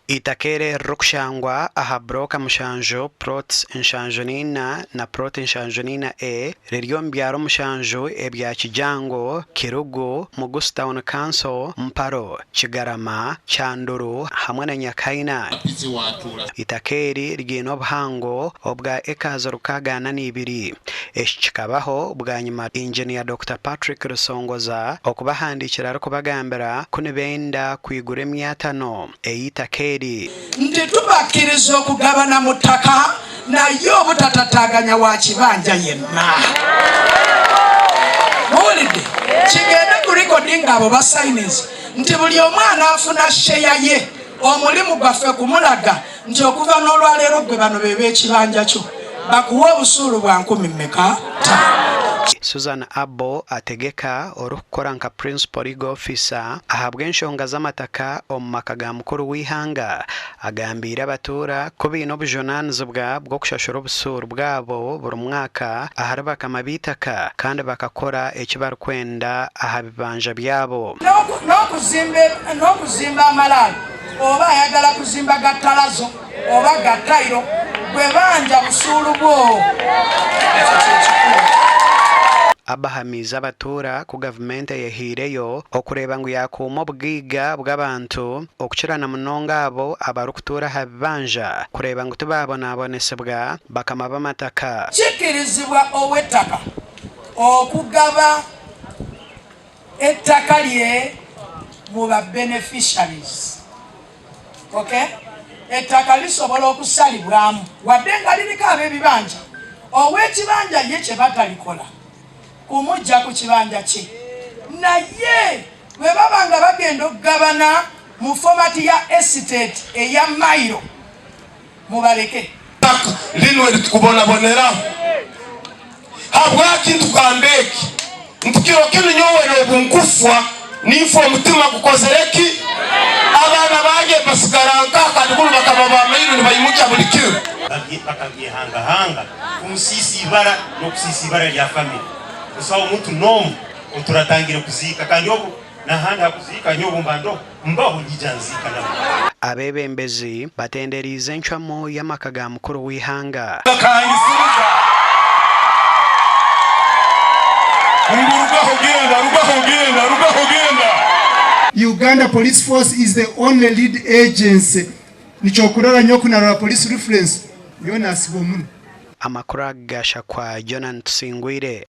Eitaka eri eririkushangwa aha buroka mushanju, plots 74 na plot 74 A, riri omu byaro mushanju ebya Kijango, Kirugu, Mugusu Town Council, Mparo, Kigarama, Kyanduru hamwe na Nyakaina. Eitaka eri ryiine obuhango obwa ekazi 62. Eki kikabaho bwanyima Engineer Dokita Patrick Rusongoza okubahandiikira arikubagambira ku nibenda kwigura emyatano ey'eitaka eri. Nti tubakkiriza okugabana mu ttaka naye obutatataganya wa kibanja yenna. Muwulidde? Kigende ku record nga abo basayininze nti buli omu anaafuna share ye. Omulimu gwaffe kumulaga nti okuva n'olwaleero ggwe bano be b'ekibanja kyo bakuwe obusuulu bwa nkumi mmeka? Ttaano. Susan Abbo Ategeka orikukora nka Principal Legal Officer ahabw'enshonga z'amataka omu maka ga mukuru w'eihanga agambiire abatuura ku baine obujunaanizibwa bw'okushashura obusuuru bwabo buri mwaka ahari bakama b'eitaka kandi bakakora eki barikwenda aha bibanja byabo. N'okuzimba amalaalo oba ayagala kuzimba ga talazo oba ga tayiro gwe banja busuulu bwo ekyo kyekikulu. Abahamiize abatuura ku gavumenti eyehaireyo okureeba ngu yakuuma obugaiga bw'abantu okukira na munonga abo abarikutuura aha bibanja kureeba ngu tibaabonabonesibwa bakama b'amataka. Kikirizibwa ow'ettaka okugaba ettaka lye mu ba beneficiaries ok ettaka lisobola okusalibwamu wadde nga liriko ab'ebibanja ow'ekibanja ye kye batalikola kumujja ku kibanja kye naye bwe baba nga bagenda okugabana mu fomati ya estate eya mailo Mubaleke. Itaka linu eritukubonaboneraho. Habwaki ntukugamba eki? Nti kiro kinu nyowe nobu nkufwa, ninfwa omutima gukozere ki? Abaana bange basigara nkaha kandi kunu bakaba bamairu nibaimukya buli kiro. Bakabyehangahanga kumusiisa ibara n'okusiisa ibara lya famire. Busaho muntu n'omu oturatangire kuziika kandi obu n'ahandi hakuziika nyowe obumba ndoho. Mbaho nyija nziika nabo. Abeebembezi batenderiize encwamu y'amaka ga mukuru w'eihanga. Bakangisiriza ngu rugaho genda, rugaho genda, rugaho genda. Uganda Police Force is the only lead agency nikyokurora nyowe kunarora police reference nyowe nasiba omunwa. Amakuru aga gashakwa Jonan Tusingwire.